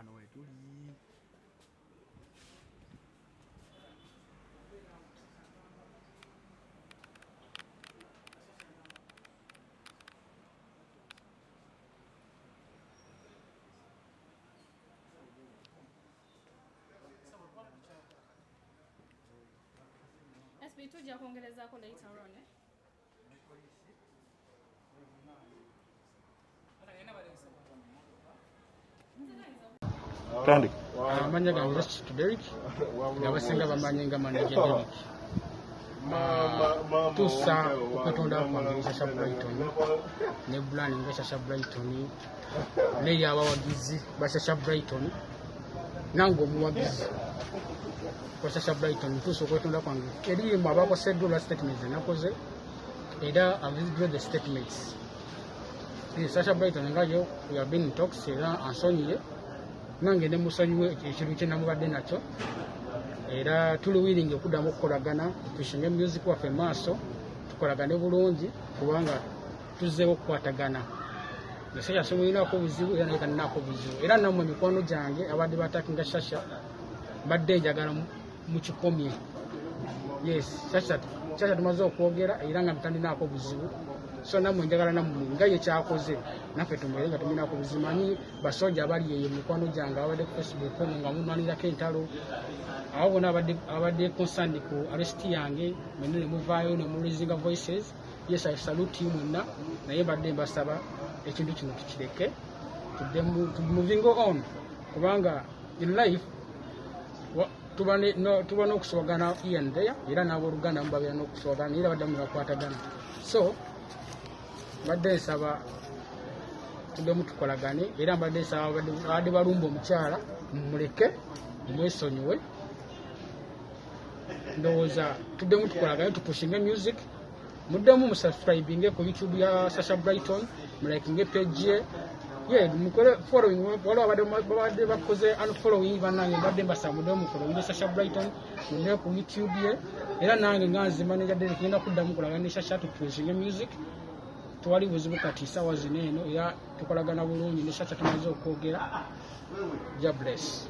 Wano wetuli. SB tujja kwongerezaako later on, eh? Tandika. Amanya gange Justice Derrick, abasinga bamanyi nga manager Derrick. Tusa okutonda kwange Shasha Brighton ne brand nga Shasha Brighton naye abawagizi ba Shasha Brighton, nange omuwagizi wa Shasha Brighton, ntuusa okwetonda kwange eri mu abakoseddwa olwa statements zenakoze, era I've withdraw the statements. Shasha Brighton nga yo we have been in talks, era ansonyiye nange ne musonyiwe ekintu kye namubadde nakyo, era tuli willing okuddamu okukolagana, tushinge music waffe maaso, tukolagane bulungi kubanga tuzzeewo okukwatagana. Shasha simulinako buzibu era naye talinako buzibu, era nammwe mikwano gyange abadde batakinga Shasha mbadde njagala mukikomye. Yes, Shasha Shasha tumaze okwogera era nga mutandinaako buzibu, so nammwe njagala nammwe nga ye kyakoze naffe tumere nga tuminaako buzibu. Manyi basojja abali eyo mikwano gyange abadde ku Facebook nga munwanirako entalo, abo bonna abadde concerned ku arrest yange, mwenna ne muvaayo ne mu voices. Yes, I salute you mwenna, naye mbadde mbasaba ekintu kino tukireke, tuddemu moving on, kubanga in life tuba n'okusowagana here and there, era n'abooluganda mubabeera n'okusowagana, era baddamu ne bakwatagana. So mbadde nsaba tuddemu tukolagane, era mbadde nsaba abadde balumba omukyala mumuleke, mumwesonyiwe. Ndowooza tuddemu tukolagane, tupushinge music, muddemu musubscribinge ku YouTube ya Sasha Brighton, mulikinge page ye, ye mukole following. Waliwo abadde bakoze unfollowing, bannange mbadde mbasaba muddemu mufollowinge Sasha Brighton, mudde ku YouTube ye, era nange nga nze manager Derrick ngenda kuddamu kolagana ne Sasha, tupushinge music. Tewali buzibu kati sawa zino eno, era tukolagana bulungi ne Sasha, tumaze okwogera. God bless.